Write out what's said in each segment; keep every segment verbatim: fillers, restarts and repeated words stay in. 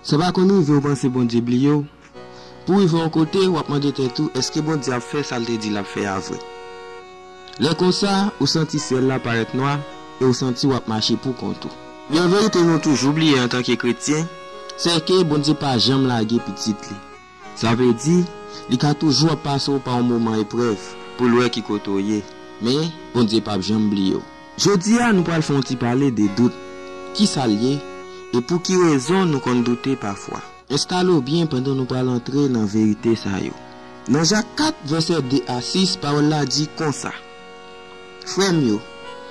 Sa pa konn rive w panse Bondye bliye w? Pou w rive yon kote, w ap mande tèt ou, èske Bondye ap fè sa l te di l ap fè a vre? Lè konsa, ou santi syèl la parèt nwa e w santi w ap mache poukont ou. Yon verite nou toujou bliye antanke kretyen, se ke Bondye pa janm lage pitit li. Sa vle di, li ka toujou ap pase w pa yon moman eprèv pou l wè ki kote w ye. Men, Bondye p ap janm bliye w. Jodi a, nou pral fè yon ti pale de dout. Ki sa l ye? E pou ki rezon nou konn doute pafwa? Enstale w byen pandan nou pral antre nan verite sa yo. Nan Jak kat, vèsè de a sis, pawòl la di konsa, Frè m yo,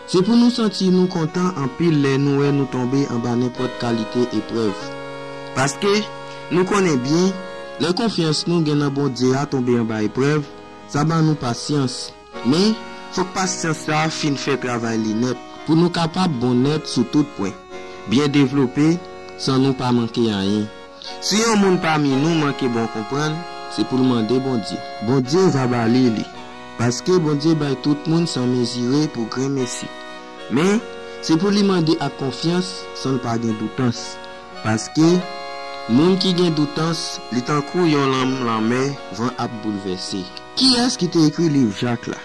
se pou nou santi nou kontan anpil lè nou wè nou tonbe anba nenpòt kalite eprèv. Paske, nou konnen byen, lè konfyans nou gen nan Bondye a tonbe anba eprèv, sa ban nou pasyans. Men, fòk pasyans sa a fin fè travay li nèt, pou nou kapab bon nèt sou tout pwen, byen devlope, san nou pa manke anyen. Si yon moun pami nou manke bon konprann, se pou l mande Bondye. Bondye va ba li li, paske Bondye bay tout moun san mezire pou grenmesi. Men, se pou li mande ak konfyans, san l pa gen doutans. Paske, moun ki gen doutans, li tankou yon lanm lanmè, van ap boulvèse. Kiyès ki te ekri liv Jak la?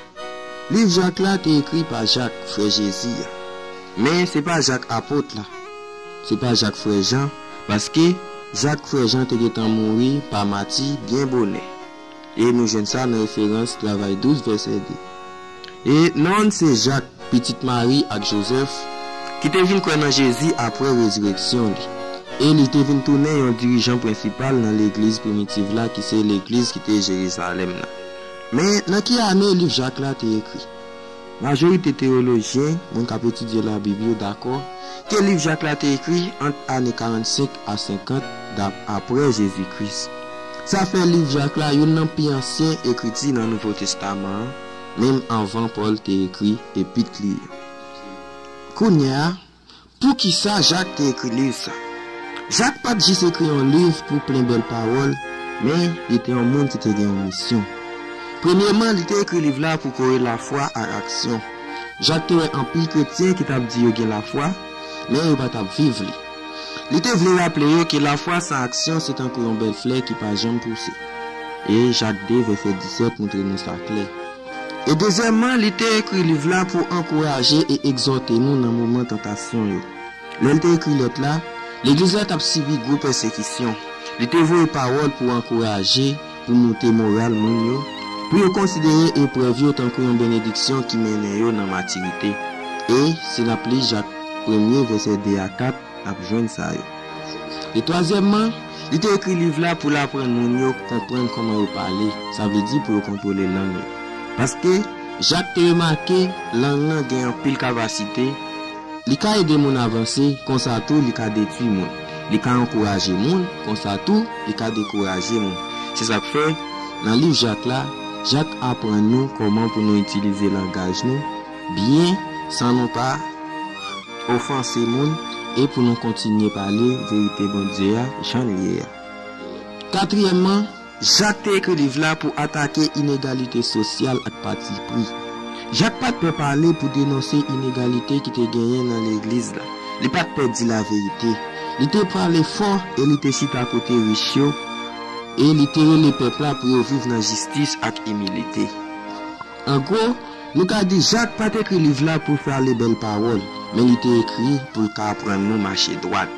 Liv Jak la te ekri pa Jak, frè Jezi a. Men, se pa Jak apot la. Se pa Jak frè Jan, paske Jak frè Jan te gentan mouri pa mati byen bonè. E nou jwenn sa nan referans Travay douz, vèsè de. E non l se Jak, pitit Mari ak Jozèf, ki te vin kwè nan Jezi apre rezirèksyon li. E li te vin tounen yon dirijan prensipal nan legliz primitiv la, ki se legliz ki te Jerizalèm nan. Men, nan ki ane liv Jak la te ekri? Majorite teyolojyen, moun k ap etidye Labib yo, dakò ke liv Jak la te ekri ant ane karannsenk a senkant dap apre Jezi Kris. Sa fè liv Jak la youn nan pi ansyen ekriti nan Nouvo Testaman an, menm anvan Pòl te ekri epit li yo. Kounye a, poukisa Jak te ekri liv sa? Jak pa t jis ekri yon liv pou plen bèl pawòl, men li te yon moun ki te gen yon misyon. Premyeman, li te ekri liv la pou kore lafwa ak aksyon. Jak te wè anpil kretyen ki t ap di yo gen lafwa, men yo pa t ap viv li. Li te vle raple yo ke lafwa san aksyon se tankou yon bèl flè ki pa janm pouse. E Jak de, vèsè disèt, montre nou sa klè. E dezyèmman, li te ekri liv la pou ankouraje e egzòte nou nan moman tantasyon yo. Lè l te ekri lèt la, legliz la t ap sibi gwo pèsekisyon. Li te voye pawòl pou ankouraje, pou moute moral moun yo, pou yo konsidere eprèv yo tankou yon benediksyon ki mennen yo nan matirite. E si n ap li Jak premye, vèsè de a kat, n ap jwenn sa yo. E twazyèmman, li te ekri liv la pou l aprann moun yo konprann kòman yo pale, sa vle di pou yo kontwole lang yo. Paske, Jak te remake, lang nan gen anpil kapasite, li ka ede moun avanse, konsa tou li ka detwi moun. Li ka ankouraje moun, konsa tou li ka dekouraje moun. Se sa k fè, nan liv Jak la, Jak aprann nou kòman pou nou itilize langaj nou byen, san nou pa ofanse moun, e pou nou kontinye pale verite Bondye a jan l ye a. Katriyèmman, Jak te ekri liv la pou atake inegalite sosyal ak patipri. Jak pa t pè pale pou denonse inegalite ki te genyen nan legliz la. Li pa t pè di laverite. Li te pale fò e li te chita kote rich yo, e li te rele pèp la pou yo viv nan jistis ak imilite. An gwo, nou ka di Jak pa t ekri liv la pou pale bèl pawòl, men li te ekri pou l ka aprann nou mache dwat.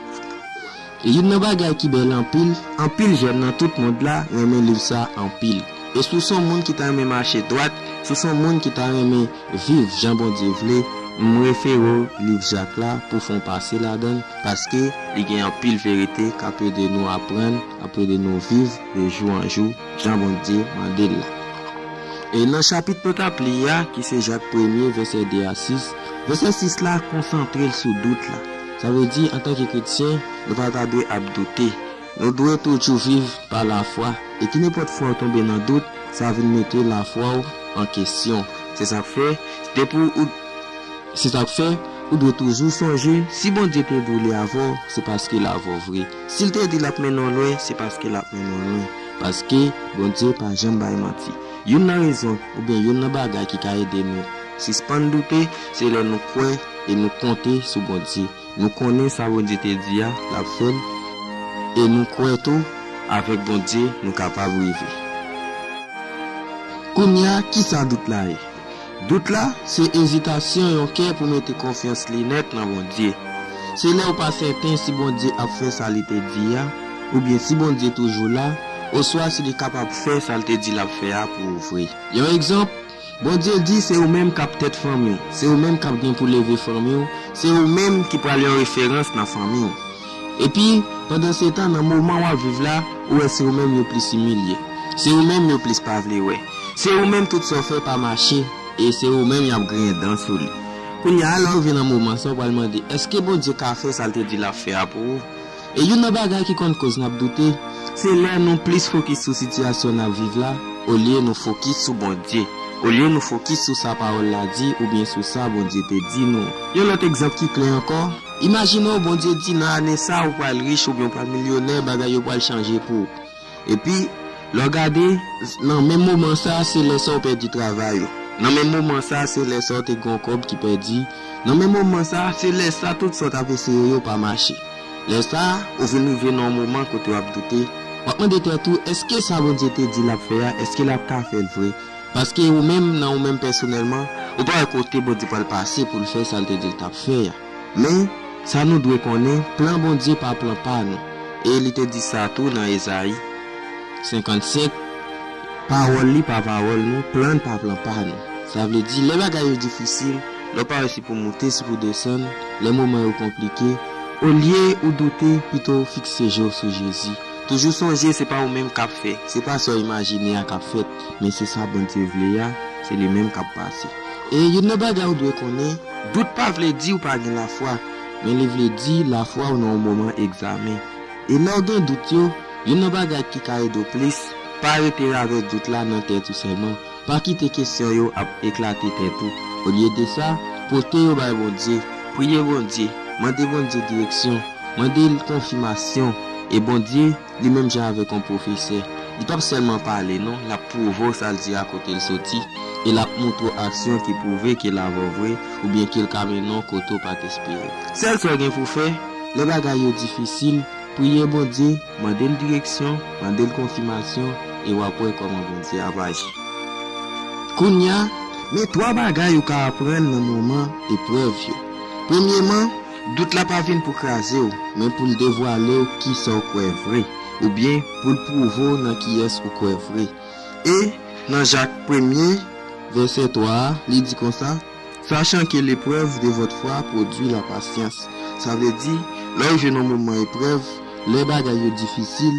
E youn nan bagay ki bèl anpil, anpil jèn nan tout mond la renmen liv sa anpil. E si w se yon moun ki ta renmen mache dwat, si w se yon moun ki ta renmen viv jan Bondye vle, m refere w liv Jak la pou fè w pase ladan l, paske li gen anpil verite k ap ede nou aprann, ap ede nou viv de jou an jou jan Bondye mande l la. E nan chapit nou t ap li a, ki se Jak premye, vèsè de a sis, vèsè sis la konsantre l sou dout la. Sa vle di, antanke kretyen, nou pa ta dwe ap doute. Nou dwe toujou viv pa lafwa. E ki nenpòt fwa w tonbe nan dout, sa vin mete lafwa w an kesyon. Se sa k fè, depi w Se sa k fè, ou dwe toujou sonje, si Bondye te di w li avè w, se paske l avè w vre. Si l te di l ap mennen w lwen, se paske l ap mennen w lwen. Paske Bondye pa janm bay manti. Youn nan rezon, oubyen youn nan bagay ki ka ede nou sispann doute, se lè nou kwè e nou konte sou Bondye. Nou konnen sa Bondye te di a, l ap fè l. E nou kwè tou, avèk Bondye, nou kapab rive. Kounye a, kisa dout la ye? Dout la, se ezitasyon yon kè pou mete konfyans li nèt nan Bondye. Se lè w pa sèten si Bondye ap fè sa li te di a, oubyen si Bondye toujou la, oswa si li kapab fè sa l te di l ap fè a pou ou vre. Yon egzanp, Bondye di se ou menm k ap tèt fanmi w, se ou menm k ap gen pou leve fanmi w, se ou menm ki pral yon referans nan fanmi w. Epi, pandansetan, nan moman w ap viv la, ou wè se ou menm yo plis imilye. Se ou menm yo plis pa vle wè. Se ou menm tout sa w fè pa mache, e se ou menm y ap griyen dan sou li. Kounye a, lè w rive nan moman sa, w pral mande, èske Bondye ka fè sa l te di l ap fè a pou ou? E youn nan bagay ki konn koz n ap doute, se lè nou plis fokis sou sitiyasyon n ap viv la, olye nou fokis sou Bondye, olye nou fokis sou sa pawòl la di oubyen sou sa Bondye te di nou an. Yon lòt egzanp ki klè ankò, imajine w Bondye di nan ane sa a ou pral rich oubyen ou pral milyonè, bagay yo pral chanje pou ou. Epi, lè w gade, nan menm moman sa a, se lè sa w pèdi travay ou. Nan menm moman sa a, se lè sa w te gen yon kòb ki pèdi. Nan menm moman sa a, se lè sa tout sa w t ap eseye yo pa mache. Lè sa a, ou vin rive nan yon moman kote w ap doute. W ap mande tèt ou, èske sa Bondye te di l ap fè a, èske l ap ka fè l vre? Paske ou menm, nan ou menm pèsonèlman, ou pa wè kote Bondye pral pase pou l fè sa l te di l t ap fè a. Men, sa nou dwe konnen, plan Bondye pa plan pa nou. E li te di sa tou nan Ezayi senkannsenk, pawòl li pa pawòl nou, plan l pa plan pa nou. Sa vle di, lè bagay yo difisil, lè w pa wè si pou moute, si pou desann, lè moman yo konplike, olye ou doute, pito w fikse je w sou Jezi. Toujou sonje, se pa ou menm k ap fè, se pa sa w imajine a k ap fèt, men se sa Bondye vle a, se li menm k ap pase. E youn nan bagay ou dwe konnen, dout pa vle di ou pa gen lafwa, men li vle di lafwa w nan yon moman egzamen. E lè w gen dout yo, youn nan bagay ki ka ede w plis, pa rete avèk dout la nan tèt ou sèlman. Pa kite kesyon yo ap eklate tèt ou. Olye de sa, pote yo bay Bondye. Priye Bondye. Mande Bondye direksyon. Mande l konfimasyon. E Bondye, li menm jan avèk yon pwofesè, li p ap sèlman pale, non, l ap pwouve w sa l di a kote l soti, e l ap montre w aksyon ki pwouve ke l avè w vre, oubyen ke l ka mennen w kote w pa t espere. Sèl sa w gen pou w fè, lè bagay yo difisil, priye Bondye, mande l direksyon, mande l konfimasyon, e w ap wè kòman Bondye ap aji. Kounye a, men twa bagay ou ka aprann nan moman eprèv yo. Premyeman, dout la pa vin pou kraze w, men pou l devwale w kisa w kwè vre, oubyen pou l pwouve w nan kiyès ou kwè vre. E nan Jak premye, vèsè twa a, li di konsa, sachant que l'épreuve de votre foi produit la patience. Sa vle di, lè w rive nan moman eprèv, lè bagay yo difisil,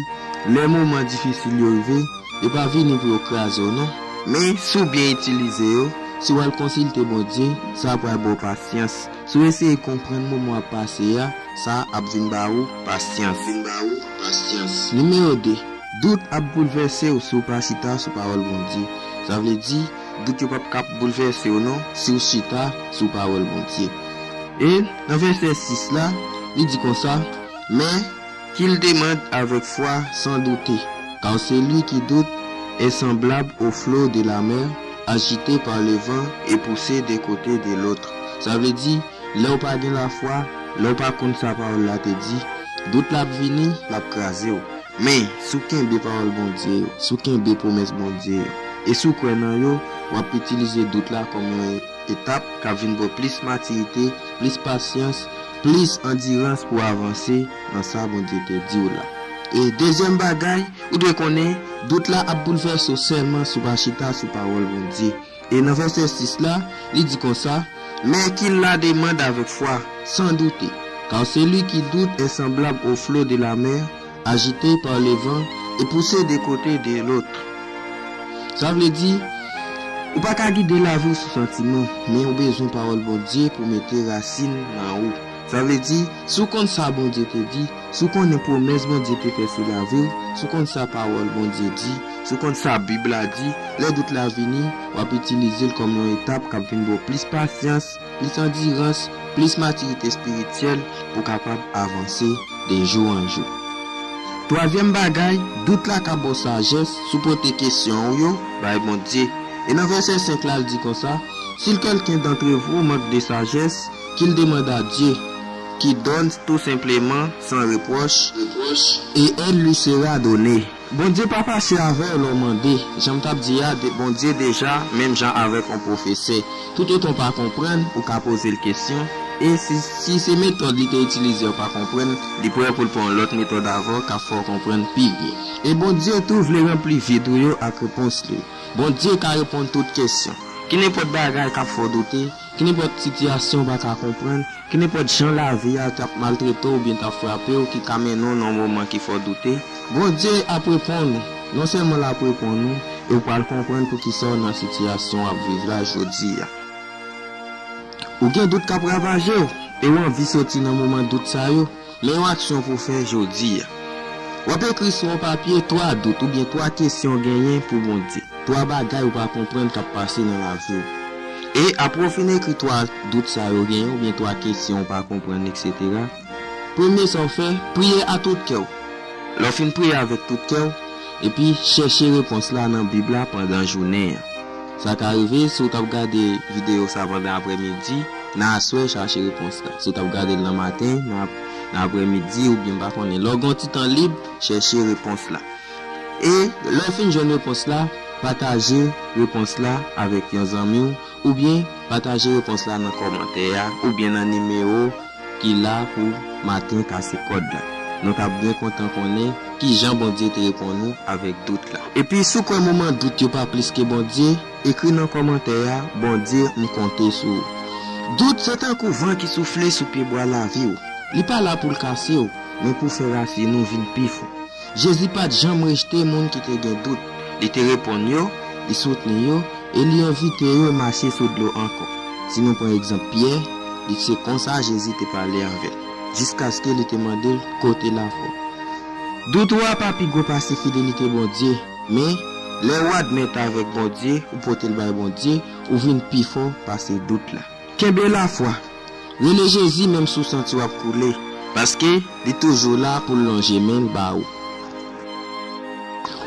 lè moman difisil yo rive, yo pa vini pou yo kraze w non. Men, si w byen itilize yo, si w al konsilte Bondye, sa pral ba w pasyans. Si w eseye konprann moman w ap pase a, sa ap vin ba ou pasyans. Vin ba ou pasyans. Nimewo de, dout ap boulvèse w si w pa chita sou pawòl Bondye. Sa vle di, dout yo p ap kab boulvèse w non, si w chita sou pawòl Bondye. E nan vèsè sis la, li di konsa, men, qu'il demande avec foi sans douter, car celui qui doute est semblable au flot de la mer, agité par le vent et poussé d'un côté de l'autre. Sa vle di, lè w pa gen lafwa, lè w pa konn sa pawòl la te di, dout la ap vini, l ap kraze w. Men, si w kenbe pawòl Bondye yo, si w kenbe pwomès Bondye yo, e si w kwè nan yo, w ap itilize dout la kòm yon etap k ap vin ba w plis matirite, plis pasyans, plis andirans pou w avanse nan sa Bondye te di w la. E dezyèm bagay, ou dwe konnen, dout la ap boulvèse w sèlman si w pa chita sou pawòl Bondye. E nan vèsè sis la, li di konsa, mais qu'il la demande avec foi, sans douter, car celui qui doute est semblable au flot de la mer, agité par le vent et poussé d'un côté de l'autre. Sa vle di, ou pa ka gide lavi w sou santiman, men ou bezwen pawòl Bondye pou mete rasin nan ou. Sa vle di, si w konn sa Bondye te di, si w konnen pwomès Bondye te fè sou lavi w, si w konn sa pawòl Bondye di, si w konn sa Bib la di, lè dout la vini, w ap itilize l kòm yon etap k ap vin ba w plis pasyans, plis andirans, plis matirite espirityèl pou w kapab avanse de jou an jou. Twazyèm bagay, dout la ka ba w sajès si w pote kesyon w yo bay Bondye. E nan vèsè senk la, l di konsa, si quelqu'un d'entre vous manque de sagesse, qu'il demande à Dieu, Qui donne tout simplement sans reproche, et aide lui sera donnée. Bondye pa fache avè w lè w mande. Jan m t ap di a, de- Bondye deja, menm jan avèk yon pwofesè, toutotan w pa konprann, ou ka poze l kesyon, e si, si se metòd li te itilize a w pa konprann, li prè pou l pran yon lòt metòd avè w k ap fè w konprann pi byen. E Bondye tou vle ranpli vid ou yo ak repons li. Bondye ka reponn tout kesyon. Ki nenpòt bagay k ap fè w doute, ki nenpòt sitiyasyon w pa ka konprann, ki nenpòt jan lavi a t ap maltrete w oubyen t ap frape w ki ka mennen w nan yon moman ki fè w doute, Bondye ap reponn ou. Non sèlman l ap reponn ou, e w pral konprann poukisa w nan sitiyasyon w ap viv la jodi a. Ou gen dout k ap ravaje w, e w anvi soti nan moman dout sa yo, men yon aksyon pou w fè jodi a. W ap ekri sou yon papye twa dout oubyen twa kesyon w genyen pou Bondye. Twa bagay ou pa konprann k ap pase nan lavi w. E apre w fin ekri twa dout sa yo genyen oubyen twa kesyon ou pa konprann, etsetera, premye sa w fè, priye a tout kè w. Lè w fin priye avèk tout kè w, epi chèche repons la nan Bib la pandan jounen an. Sa ka rive si w t ap gade videyo sa pandan aprèmidi, nan aswè, chache repons la. Si w t ap gade l nan maten, nan ap- nan aprèmidi, oubyen m pa konnen, lè w gen yon ti tan lib, chèche repons la. E lè w fin jwenn repons la, pataje repons la avèk yon zanmi w, oubyen pataje repons la nan kòmantè a, oubyen nan nimewo ki la pou Maten Kase Kòd la. Nou t ap byen kontan konnen ki jan Bondye te reponn ou avèk dout la. Epi, si w kwè moman dout yo pa plis ke Bondye, ekri nan kòmantè a, "Bondye, m konte sou ou." Dout se tankou van ki soufle sou pyebwa lavi w. Li pa la pou l kase w, men pou fè rasin ou vin pi fon. Jezi pa t janm rejte moun ki te gen dout. Li te reponn yo, li soutni yo, e li envite yo mache sou dlo ankò. Si nou pran egzanp Pyè, li se konsa Jezi te pale avè l, jiskaske li te mande l, "Kote lafwa w?" Dout ou a pa pi gwo pase fidelite Bondye, men lè w admèt avèk Bondye, ou pote l bay Bondye, ou vin pi fò pase dout la. Kenbe lafwa. Rele Jezi menm si w santi w ap koule, paske li toujou la pou l lonje men l ba ou.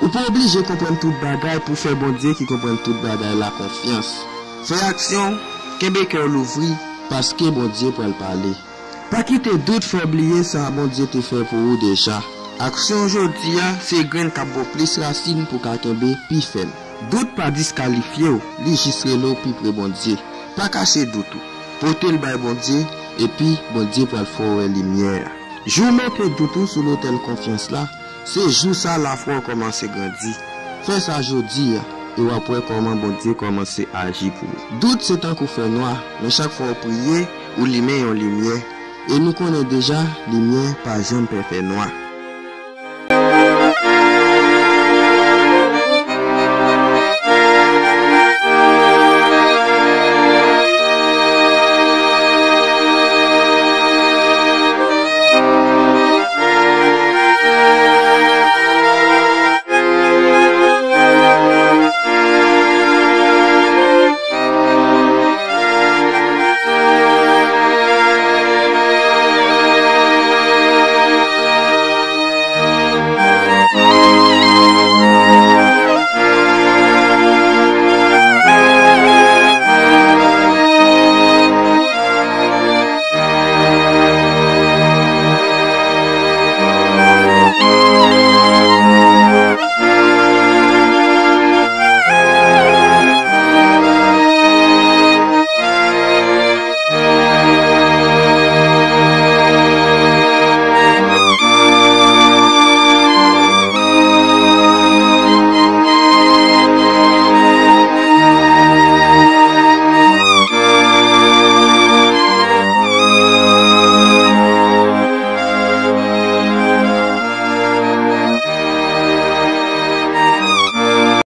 Ou pa oblije konprann tout bagay pou fè Bondye ki konprann tout bagay la konfyans. Fè aksyon, kenbe kè w louvri, paske Bondye pral pale. Pa kite dout fè w bliye sa Bondye te fè pou ou deja. Aksyon jodi a se grenn k ap ba w plis rasin pou w ka kenbe pi fèm. Dout pa diskalifye w, li jis rele w pi pre Bondye. Pa kache dout ou. Pote l bay Bondye, epi Bondye pral fè w wè limyè a. Jou w mete dout ou sou lotèl konfyans la, se jou sa lafwa w kòmanse grandi. Fè sa jodi a, e w ap wè kòman Bondye kòmanse aji pou ou. Dout se tankou fènwa, men chak fwa w priye, ou limen yon limyè. E nou konnen deja, limyè pa janm pè fènwa.